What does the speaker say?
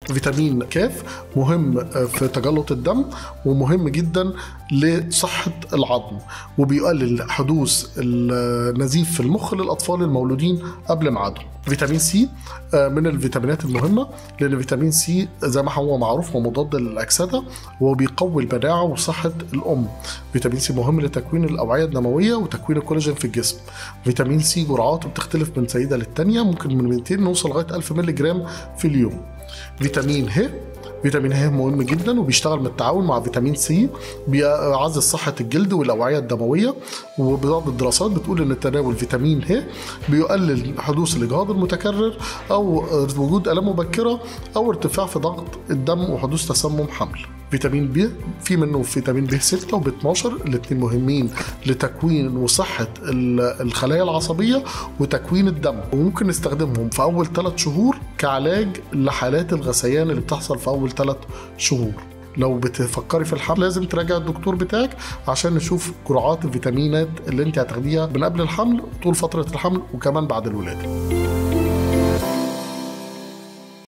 فيتامين كاف مهم في تجلط الدم ومهم جدا لصحة العظم، وبيقلل حدوث النزيف في المخ للأطفال المولودين قبل ميعادهم. فيتامين سي من الفيتامينات المهمة، لأن فيتامين سي زي ما هو معروف هو مضاد للأكسدة وبيقوي المناعة وصحة الأم. فيتامين سي مهم لتكوين الأوعية الدموية وتكوين الكولاجين في الجسم. فيتامين سي جرعاته بتختلف من سيدة للتانية، ممكن من 200 نوصل لغاية 1000 مللي جرام في اليوم. فيتامين ه، فيتامين ه مهم جدا وبيشتغل بالتعاون مع فيتامين سي، بيعزز صحة الجلد والأوعية الدموية. وبعض الدراسات بتقول إن تناول فيتامين ه بيقلل حدوث الإجهاض المتكرر أو وجود آلام مبكرة أو ارتفاع في ضغط الدم وحدوث تسمم حمل. فيتامين بي، في منه فيتامين بي 6 وبي 12، الاثنين مهمين لتكوين وصحة الخلايا العصبية وتكوين الدم، وممكن نستخدمهم في أول 3 شهور كعلاج لحالات الغثيان اللي بتحصل في أول 3 شهور. لو بتفكري في الحمل لازم تراجع الدكتور بتاعك عشان نشوف جرعات الفيتامينات اللي انت هتاخديها من قبل الحمل طول فترة الحمل وكمان بعد الولادة.